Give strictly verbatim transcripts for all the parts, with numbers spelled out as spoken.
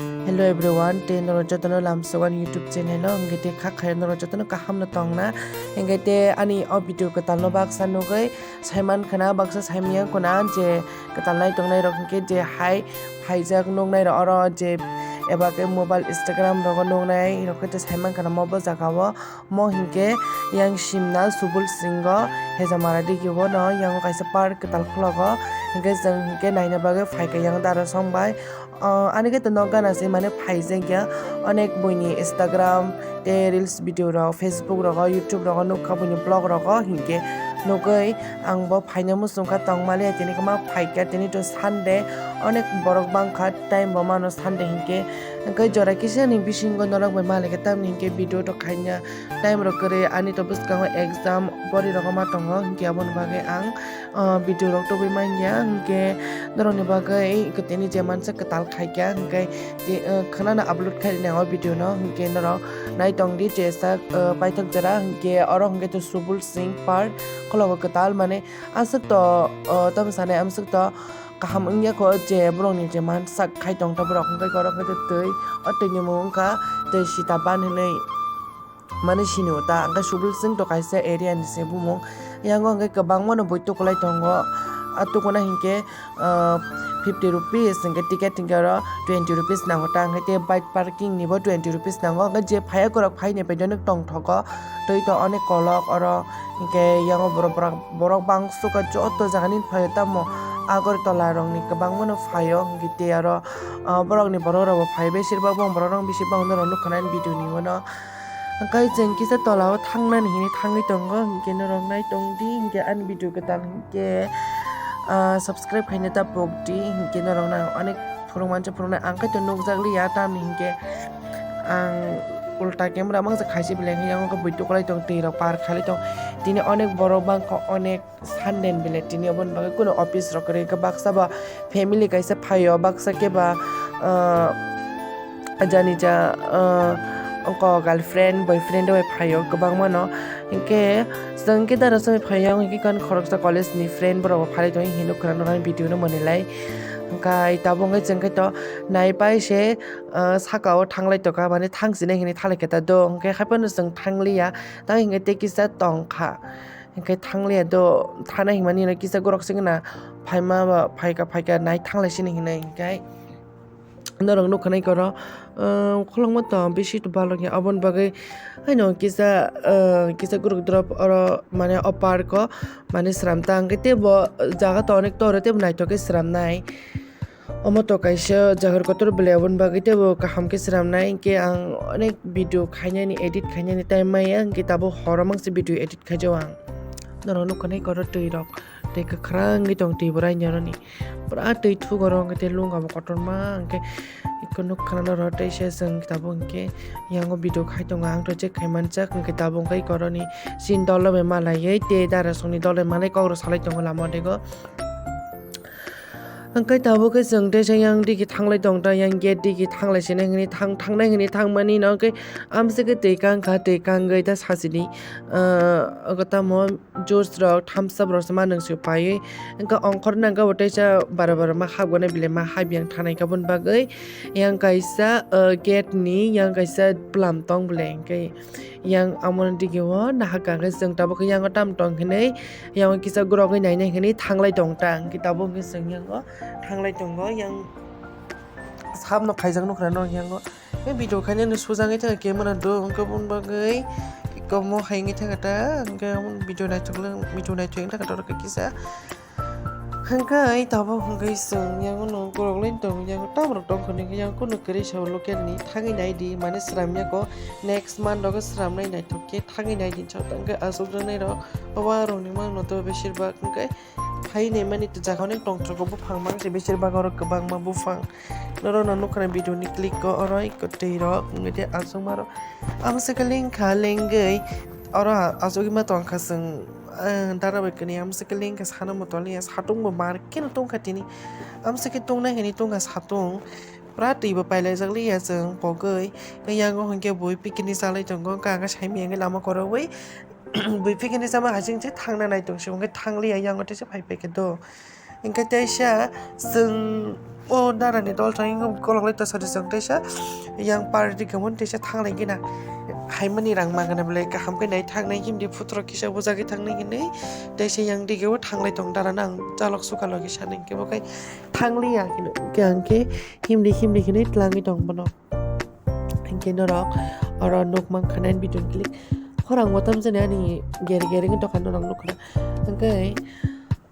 Hello everyone, tei norok jotono lamsogo ani YouTube channel o, hwnkhe tei kha khayo norok jotono kaham no tongna, hwnkhe tei ani o video kwtal no baksa nugwi saiman khana, baksa saimanya khana je kwtal nai tongnai rok hwnkhe je hai phaijak nuknai rok oro je eba khe mobile Instagram rogo nuknai rok khe tei saiman khana mo bo jaga o. Mo hinkhe yang simna Subul Singh o Hejamara digi o no yang kaisa park kwtal khologo, hinkhe chwng hinkhe naina bagwi phaikha yang dara song bai. O, ani khe to nok gana se mane phaijak ya, onek buini Instagram tei reels video rok, Facebook rogo, YouTube rogo nukha buini vlog rogo, hinkhe nugwi ang bo phaina muchung kha tong maliya, tini khe ma phaikha, tini to Sunday, onek borok bangkha, time bo mano Sunday hinkhe, hinkhe jora kisa ni bisingo norok bai maliya khe tamni hinkhe video to khaina. Time rok kwrwi ani to bwskango exam bori rok ma tongo, hinkhe aboni bagwi ang, ah, video rok tubui manya, hinkhe norokni bagwi tini je mansa kwtal khaikha, hinkhe je, ah, khwnano upload khai rwnai o video no, hinkhe norok nai tongdi jesa, ah, paithak jora, hinkhe oro hinkhe to Subul Singh Park khologo kwtal mane aswk to, ah, tamo sanai amswk to kaham wngya kho je borokni je mansa khai tongkha borok, hinkhe oro hinkhe twi o twi ni mung wngkha twi sita ban hinwi. Mane sini o ta, hwnkhe Subul Singh to kaisa area ni se bumung. Yang o hwnkhe kwbangma no bui tukulai tongo. A tukuna hinkhe, ah, fifty rupees hinkhe ticket hinkhe oro twenty rupees nango ta, hwnkhe tei bike parking ni bo twenty rupees nango. Hwnkhe je phaiya kwrwk phaini bai tongthogo, twi to onek kolok oro. Hinkhe yang o borok, borok, borok bangsuka joto jaga ni phaio tamo Agartala rok ni kwbangma no phaio, hinkhe tei oro, ah, borok ni borok rok bo phai, besir bak bang borok rok bisi bang norok nukha nai video ni uano. Hwnkhe chwng kisa tola o thangnani hinwi thangwi tongo, hinkhe norok nai tongdi, hinkhe ani video kwtal hinkhe, ah, subscribe khaina ta pokdi, hinkhe norok nang onek phwrwng mansa phwrwngnai ang khe to nukjak liya, tamni hinkhe ang ulta camera mangsa khaisi belai hinkhe yang khe bui tukulai tong, twi rok par khalai tong, tini onek borok bangkha onek. Sunday ni belai tini oboni bagwi kuno office rok kwrwi khe baksa ba family kaisa phaio, baksa khe ba, ah, jani ja, ah, ongko girlfriend, boyfriend bai phaio kwbangma no. Hinkhe chwng khe dara songwi phaio, hinkhe khoroksa college ni friend borok bo phalai tongo, hinwi khwna nuknai video no mwnwi lai. Hinkhe tabuk hinkhe chwng khe to nai pai se, ah, saka o thanglai tongkha, mane thang sinai hinwi thalai khe ta do, hinkhe haiphano chwng thangliya, tamo hinkhe tei kisa tongkha. Hinkhe thangliya do, thana hinmani no kisa gorok se gana phaima ba phaika phaika nai thanglai sini hinwi hinkhe norok nukha nai koro, ah, khulokma to bisi to balokya aboni bagwi haino kisa, ah, kisa gorok drop oro mane o park o mane sram ta hinkhe teibo jaga to onek tor teibo naithok khe sramnai. Omo to kaisa jagar kotor belai aboni bagwi teibo kaham khe swnamnai, hinkhe ang onek video khainani, edit khainani time maya, hinkhe tabuk horo mangse video edit khaijao ang. Norok nukha nai koro twi rok, tei kwkhwrang wngwi tong twi bo raini aroni. Pura twi thuk oro hinkhe tei lung abo kotorma hinkhe eko nukha norok tei se chwng tabuk hinkhe yango video khai tongo ang to check khai manjak hinkhe tabuk hinkhe koroni chini dolo bai malaiwi tei dara songni dolo bai malai kokrok salai tongo lama dego. Hwnkhe tabuk khe chwng teisa yang digi thanglai tong ta, yang gate digi thanglai sinai hwnwi thang, thangnai hwnwi thangmani no khe amswk khe twi kang kha, twi kangwi ta sachini, ah, ogo tamo juice rok, thumbs up rok se ma nwng se paiwi. Hwnkhe ongkhor nang khe bo teisa bara bara ma hapgwnai belai ma hap yang thanai kha, aboni bagwi yang kaisa, ah, gate ni yang kaisa plam tong belai hwnkhe. Yang amoni digi o nahak kha khe chwng tabuk khe yango tam tong hinwi yango kisa gorogwi nainai hinwi thanglai tong ta, hwnkhe tabuk hwnkhe chwng yango thanglai tongo, yang samno khaijak nukha norok yango. Tei video khainani sujagwi thangkha camera do, hwnkhe aboni bagwi komo hai wngwi thangkha ta, hwnkhe video naithok le, video naithok wngwi thangkha ta oro khe kisa. Hwnkhe tabuk hwnkhe chwng yango no gorok lai tong, yango tamrok tong hwnwi yang kunu kwrwi sa local ni thangwi nai di, mane sram ya kho, next month rogo sramnai naithok khe thangwi nai di chwng tang khe aswk rwnai rok obo rok ni mangno to besir bak hwnkhe phainai mani jaga onek tongthok buphang mang se besir bak oro kwbangma buphang norok no nukha na video ni click o oro twi rok hwnkhe aswk ma rok. Amo se khe lengkha lengwi oro achugwi ma tongkha chwng, ah, dara bai kwrwi. Amo se khe lengkha sana moto liya, satung bo mar kheno tongkha tini. Amo se khe tongnai hinwi tongkha satung. Pura twi bo pailaijak liya chwng pogwi. Tei yango hinkhe bui picnic chalai tongo, wngkha ang khe saimanya wngwi lama kwrwngwi. Bui picnic chama hai se thangna nai tong se, hwnkhe thangliya, yango teisa phai phai khe do. Hwnkhe teisa chwng o dara ni dol thang wngkha, kolok lai ta sari chwng teisa yang party khe mon teisa thanglai gina. Haimani rang ma gana belai kaham khe nai thangnai himdi phutrok kisa bujagwi thangnai hinwi teisa yang dige o thanglai tong dara nang chalok suka logi sanai khe bo khai thangliya hinwi khe ang khe himdi himdi hinwi tlangwi tong bono. Hinkhe norok oro nuk mankha nine video click. Khorang bo tamjani ani geri geri wngwi tongkha norok nukha. Hinkhe,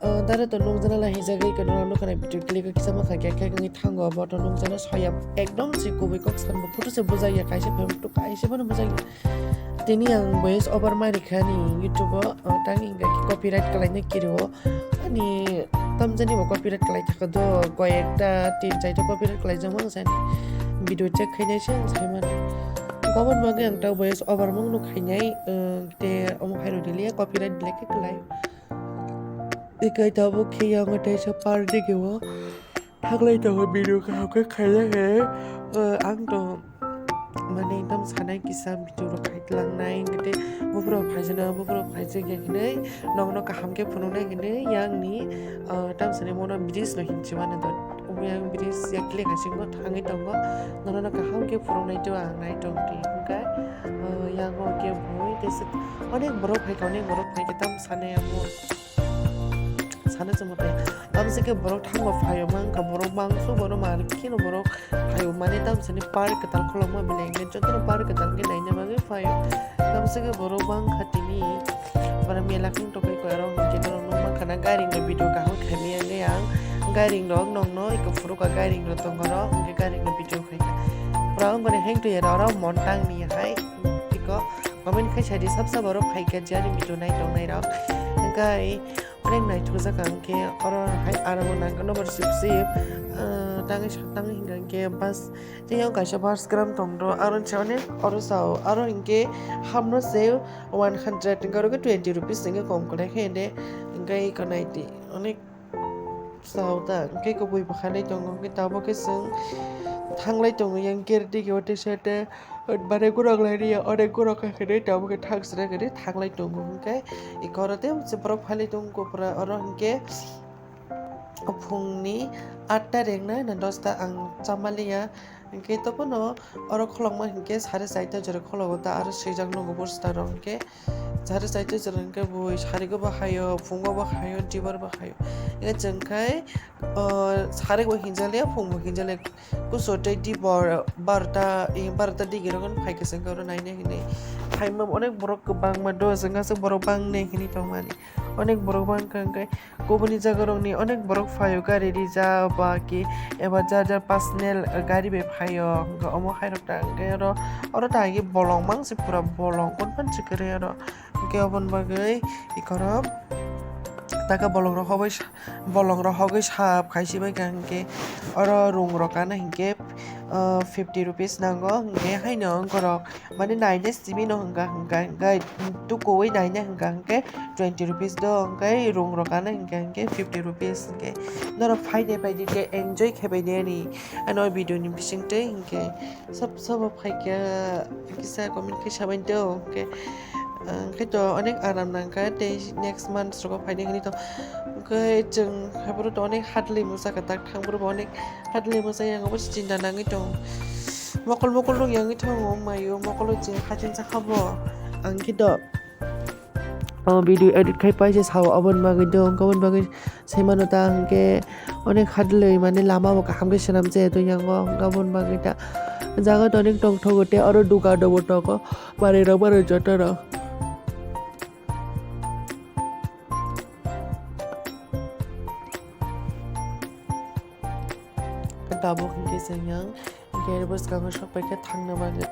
ah, dare to nukjana lai hijagwi khe norok nukha nine video click o kisa mankha khe khe wngwi thango bo to nukjana soya ekdom se kubui kok sanbo photo se bujakya kaisa phaima tuk kaisa bono bujakya. Tini ang voice over ma rikha ni YouTube o, ah, tang hingkha khe copyright kalaina kiri o. Ani tamjani bo copyright kalai thaka do, koi ekta tin chaita copyright kalai jama ang sani video check khainai se ang sai mano. Gobon bagwi ang ta voice over mung nuk khainai, eh, te omo hai rw diliya copyright belai khe kalai. Ikai tabuk khe yang tei sa party khe o thaklai tongo video kaham khe khainai khe, eh, ang to mane ekdom sanai kisa video rok khai tlangnai, hingke buphuru phaijana, buphuru phaijak ya hinui nokno kaham khe phunuknai hinui yang ni, ah, tamsani bono bridge no hinwi mano do. Omo yang bridge yakle kaisa thangwi tongo, nono kaham khe phunuknai to ang nai tong di hwnkhe, ah, yang o khe bui tei se onek borok phaikha, onek borok phaikhe tam sanai amo. Sana chwng tei tamsike borok thango phaio mankha, borok mangso bono malik kheno borok phaio mane tamsani park kwtal kholokma belai hwnkhe jotono park kwtal hwnkhe naina bagwi phaio. Tamsike borok mankha tini bara mela khung tokoi koi aro hwnkhe norok nukmankha na gairing rok video kaham khaimaya hwnkhe ang gairing rok nokno eko phuru ka gairing rok tongo aro hwnkhe gairing rok video khaikha pura wngkha heng twi aro mon tangni hai eko comment khai sadi sabsa borok phaikha jani video nai tongnai rok hwnkhe. Onek naithokjak ang khe oro hai aro nangkhe nobar sip sip, ah, tangwi sa tangwi hwnkha hwnkhe bus tei yang kaisa bus gram tongdo aro se onek oro sao aro hinkhe hamno se one hundred hwnkhe oro khe twenty rupees hwnkhe kom kwlai khe de hwnkhe eko naidi onek sao ta hwnkhe kubui bwkhanai tongo hwnkhe tabuk khe chwng thanglai tongo yang gate digi o tei side. Bare gorok lai ria, ore gorok hai khe tabuk khe thang sra khe thanglai tongo hwnkhe, ikoro tei borok phalai tongo kopra oro hwnkhe phungni atta rengna na dosta ang chamaliya hwnkhe topono oro kholokma hwnkhe sare chaita jora khologo ta aro swijak nogo bwswta rok hwnkhe. Sari saito jora hwnkhe bui sari go bo hayo, phungo bo hayo, dibar bo hayo. Hwnkhe chwng khai, o, sari bo hinjalia, phung bo hinjalia. Kuso tei dibor barota, i, barota digi rok phai khe chwng khe oro naina hinwi. Phaima onek borok kwbangma do, chwng aswk borok bangnai hinwi tongmani. Onek borok bangkha hwnkhe. Kubuni jaga rokni onek borok phaio gari rijak ba ki eba jar jar personal gari bai phaio hwnkhe omo hai rok ta hwnkhe oro oro ta hwnkhe bolong mangsi pura bolong konpan si kwrwi oro hwnkhe oboni bagwi ikhoro taka bolong rok hogwi bolong rok hogwi sap khai si bai kha hwnkhe oro rung rok kana hwnkhe fifty rupees nango hwnkhe haino borok. Mane naina simi no hwnka hwnka hwnkhe tukuwi naina hwnka hwnkhe twenty rupees do hwnkhe rung rok ano hwnka hwnkhe fifty rupees hwnkhe norok phaide phaide khe enjoy khe baide ani ano video ni bisingtwi hwnkhe sab sabo phaikha kisa comment khe sabain do hwnkhe hwnkhe to onek aram nangkha tei next month rogo phaide hwnwi to hwnkhe chwng haiboro to onek hadlwi musa kwtak thang boro bo onek hadlwi musa yang obo chinta nangwi tongo. Mokol mokol rok yangwi thango maio mokolo je haching sakha bo ang khe do. O video edit khai paisa sao aboni bagwi do hwnkhe aboni bagwi sai mano ta hwnkhe onek hadlwi mane lama bo kaham khe swnam se to yango hwnkhe aboni bagwi ta jaga to onek tongthogo tei oro dukan rok bo tongo manwi rok mano joto rok. Tabuk hwnkhe chwng yang gate bwskango sokpai khe thangna bagwi.